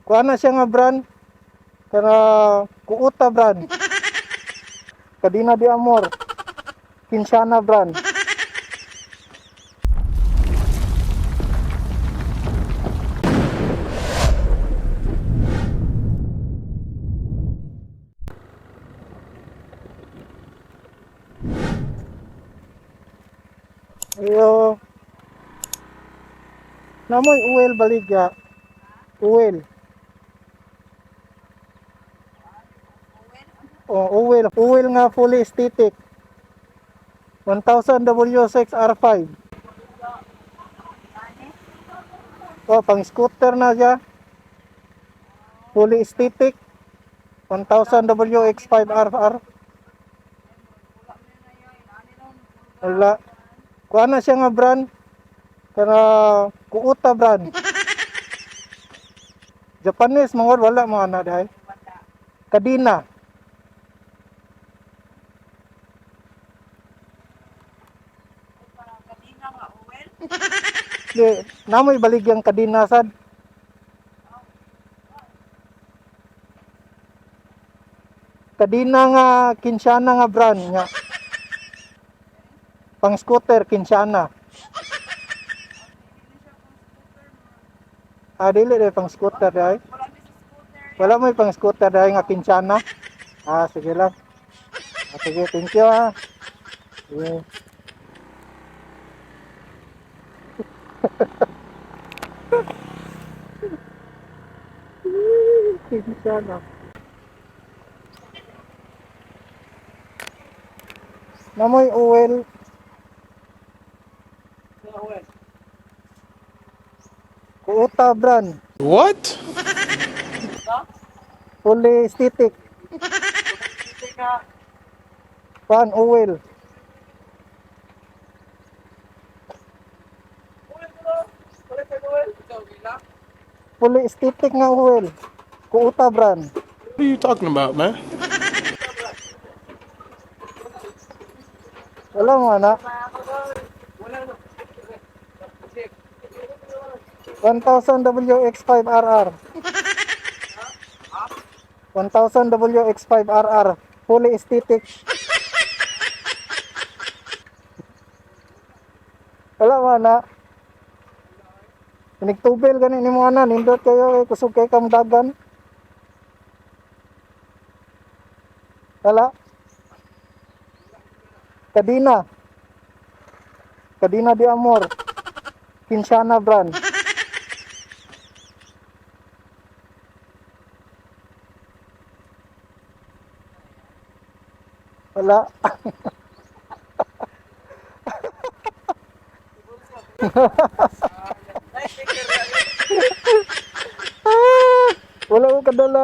Kuha na siya nga brand. Kana Kuota brand. Kadina de Amor. Kinshana brand. Ayo. Namoy oil baligya. Oil. Oh, oil. Oil nga fully aesthetic. 1000 W6R5. Oh, pang scooter na siya. Fully aesthetic. 1000 WX5RR. Wala. Kuha na siya nga brand. Kana Kuota brand. Japanese mga wala mga na dahil. Kadina. Kadina nga oil. Di, namoy baligyang kadina sad. Kadina nga Kinshana nga brand nga. Pang scooter Kinshana. Ah, dili dai pang scooter dai. Wala mi sa scooter. Wala mo pang scooter dai nga Kinshana. Ah, sige lang. Ah, sige, thank you ah. Sige. Kinshana. Namoy oil. Kuota brand. What? Fully aesthetic. Pan oil. Fully aesthetic nga oil. Kuota brand. What are you talking about, man? Wala mo anak. 1000 WX5RR. 1000 WX5RR. Fully aesthetic. Wala mo anak. Pinigtubel gani ni mo ana, nindot kayo eh, kusog kay kam dagan. Wala. Kadina. Kadina de Amor. Kinshana brand. Wala. Ah, wala ko kadala.